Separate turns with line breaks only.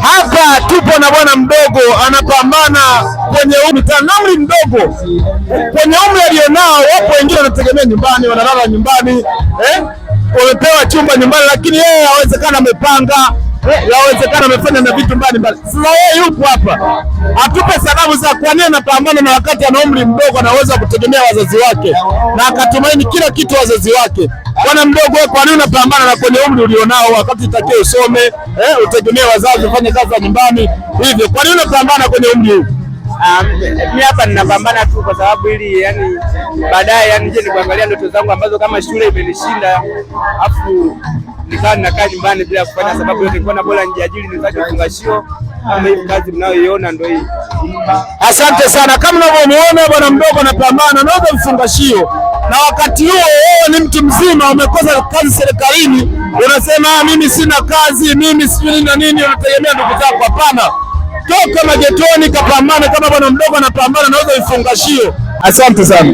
Hapa tupo na bwana mdogo anapambana kwenye umri na umri mdogo, kwenye umri alionao. Wapo wengine wanategemea nyumbani, wanalala nyumbani, eh? Wamepewa chumba nyumbani, lakini yeye hawezekana amepanga, yawezekana amefanya na vitu mbalimbali. Sasa yeye yupo hapa, atupe sababu za kwa nini anapambana na wakati ana umri mdogo, anaweza kutegemea wazazi wake na akatumaini kila kitu wazazi wake. Bwana mdogo, wewe kwa nini unapambana na kwenye umri ulionao, wakati itakiwa usome, utegemee wazazi, ufanye kazi za nyumbani hivyo? Kwa nini unapambana kwenye umri huu?
Mimi hapa ninapambana tu kwa sababu ili yani baadaye yani nije nikuangalia ndoto zangu ambazo kama shule imenishinda afu nikawa ninakaa nyumbani bila kufanya sababu yote, nilikuwa na bora nijiajiri nizake vifungashio kama hivi, kazi mnayoiona ndio hii.
Asante sana. Kama unavyomuona bwana mdogo anapambana, anauza vifungashio, na wakati huo wewe ni mtu mzima, umekosa kazi serikalini, unasema mimi sina kazi, mimi sijui nini na nini, unategemea ndugu zako. Hapana, toka magetoni, kapambana kama bwana mdogo anapambana, anauza vifungashio. Asante sana.